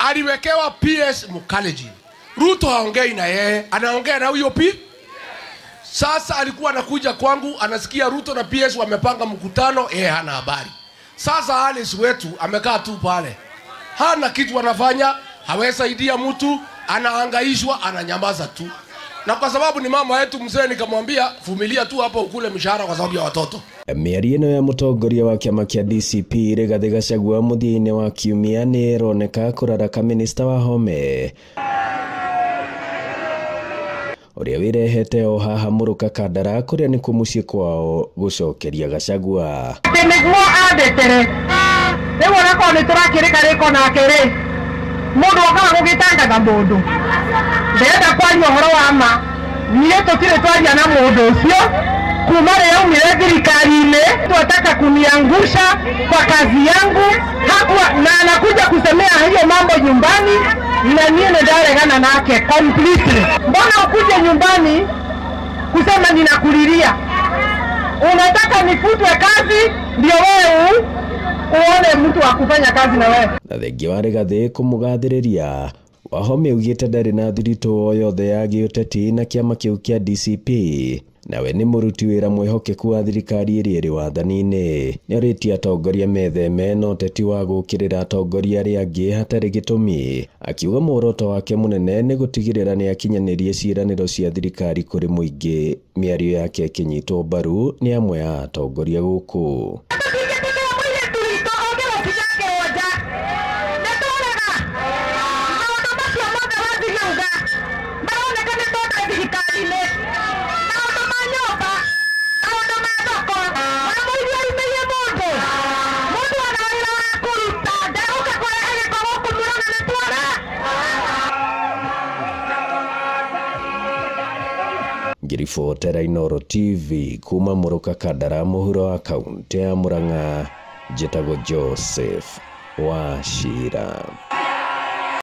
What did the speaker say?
Aliwekewa PS Mkalenjin. Ruto haongei na yeye, anaongea na huyo P. Sasa alikuwa anakuja kwangu, anasikia Ruto na PS wamepanga mkutano, yeye hana habari. Sasa Alice wetu amekaa tu pale, hana kitu anafanya, hawesaidia mtu, anahangaishwa, ananyamaza tu. Na kwa sababu ni mama yetu mzee, nikamwambia vumilia tu hapo ukule mshahara kwa sababu ya watoto. Mĩario ĩno ya mũtongoria wa kĩama kĩa DCP Rigathĩ Gachagua mũthia-inĩ wa kiumia nĩ ĩroneka kũraraka minista Wahome ũrĩa wĩrehete o haha Mũrũka Kandara kũrĩa nĩkuo mũciĩ kwao gũcokeria Gachagua. Atĩ nĩguo andetere rĩu onakorwo nĩ tũrakĩrĩka rĩko nake rĩ, mũndũ okaga gũgĩtangatha mũndũ. Ndĩrenda kwaria ũhoro wa ma, niĩ tũtirĩ twaria na mũndũ ũcio kuma rĩrĩa aumire thirikari-inĩ. Twataka kuniangusha kwa kazi yangu hakuwa, na anakuja kusemea hiyo mambo nyumbani, na niĩ nĩndaregana nake completely. Mbona ukuje nyumbani kusema ninakulilia? Unataka nifutwe kazi ndio wewe uone mtu wa kufanya kazi na wewe? Na thengia wa Rigathĩ kũmũgathĩrĩria, Wahome augĩte ndarĩ na thiritũ o yothe ya gĩũteti na kĩama kĩu kĩa DCP, nawe nĩ mũruti wĩra mwĩhokeku wa thirikari ĩrĩa ĩrĩ wathani-inĩ. Nĩorĩtie atongoria metheme na ũteti wa gũũkĩrĩra atongoria arĩa angĩ hatarĩ gĩtũmi, akiuga muoroto wake mũnene nĩ gũtigĩrĩra nĩakinyanĩrie ciĩranĩro cia thirikari kũrĩ mũingĩ. Mĩario yake ĩkĩnyitwo mbaru nĩ amwe a atongoria gũkũ. Ngĩribotera Inooro TV kuma Mũrũka Kandara mũhuro wa kaũntĩ ya Murang'a, njĩtagwo Joseph Wachira.